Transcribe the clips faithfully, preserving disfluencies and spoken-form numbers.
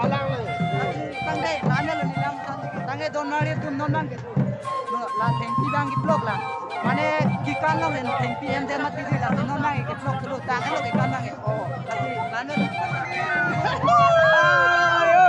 Alang le. Tangte, mane lo nilam. Tangte don mari tum non bang ke. No, la thengpi bang ke block la. Mane kekan lo hen thengpi em de mati di la non bang ke block lo. Tangte lo kekan bang ke. Oh, lagi mane lo. Ayo.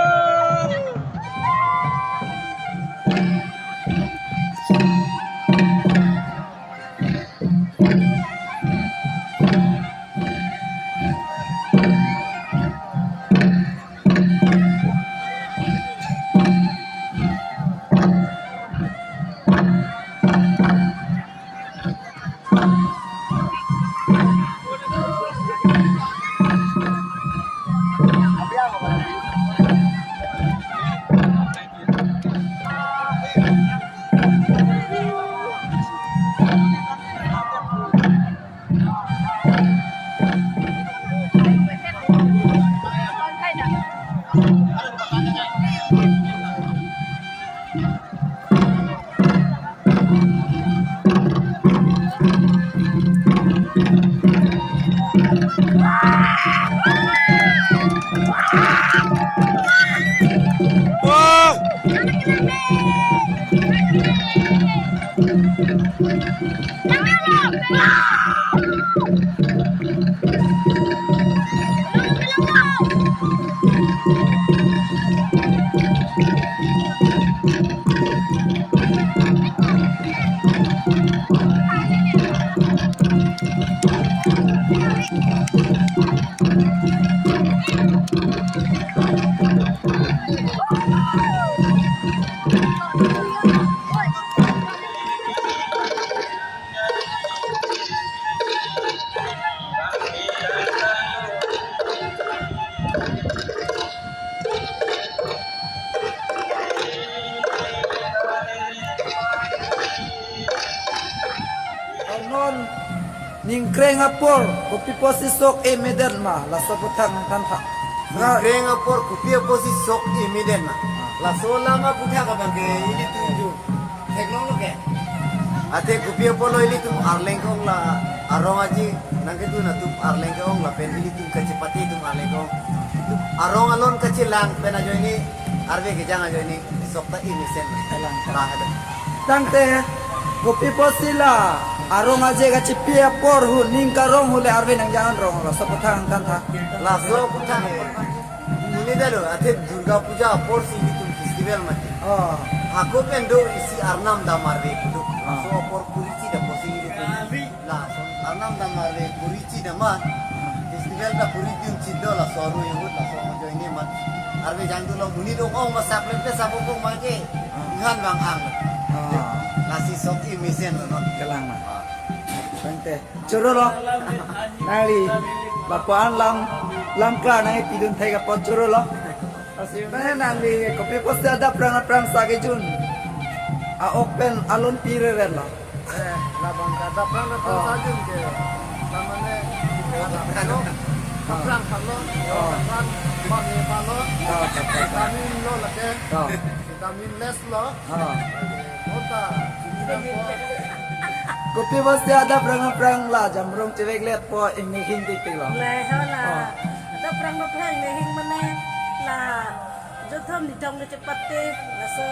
Non ningkreng apor kopi apotsi sok-e medet ma, laso aphuthak nangthan tha. Ningkreng apor kopi apotsi sok-e medet ma. Laso alam aphuthak abang ke ilitum theklonglo ke. Athe kopi apotlo ilitum Arleng ke-ong la arong aje nangkedun atum Arleng ke-ong lapen ilitum kachepate atum Arleng ke-ong. Arong alon kachelang pen ajoine, arve kejang ajoine sok ta-e mesen. Kalang. Ba hado. Tangte kopi apotsi la arong aje kachepi apor hu ning karong hu le arve nangjang-an rong, laso aphuthak nangthan tha. Laso aphuthak. Ini dah lo, athe Durga Puja apor si ilitum festival mati. Oh. Ako pen do isi arnam dam arve pu do. Ah. Laso apor puri chidam apotsi ilitum. Laso arnam dam arve puri chidam ma. Festival ta puri dun chido, laso aru yungut laso ajoine ma. Arve jangdunlo, monit ong-ong ma, sap lempe sap ong-ong ma ke. Ah. Ngan bang ang. Ah. Lasi sok-e mesen lo non. Kalang ma. Ah. Tangte. Choro lo. Nangli lapu-an lam, lam klar nangpidun thek apot choro lo. Nangli kopi apotsi adap aphrang aphrang sa kejun a-ok pen alon pi reret lo? Eh, labang ke adap aphrang aphrang sa kejun ke. Lamane adap aphrang lo. Aphrang aphrang lo. Oh. Aphrang bang ne pa lo. Oh, vitamin lo lake. Oh. Vitamin less lo. Ah. Kota, sini kan po. Kopi apotsi adap aphrang aphrang la jamrong chevek let po ingnihing tik tik lo? Lahai ho la. Ah. Adap aphrang aphrang ingnihing mane la jothom nithom kachepate, laso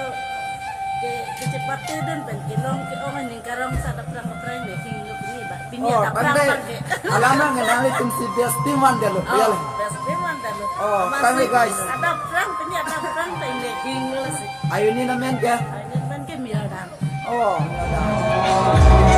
ke, kachepate dun pen kelong ke-ong ning karong sa adap aphrang aphrang ingnihing lo pini ba. Pini Oh, adap aphrang tangte bang ke. Alam nang nangli tum si best team one delo, Oh, ya le? Best team one delo. Oh, Amat tangte si guys. Adap aphrang, pini adap aphrang ta ingnihing lo si. Ayu ni namen ke? Ayu ni namen ke Mirdang. Oh, Mirdang.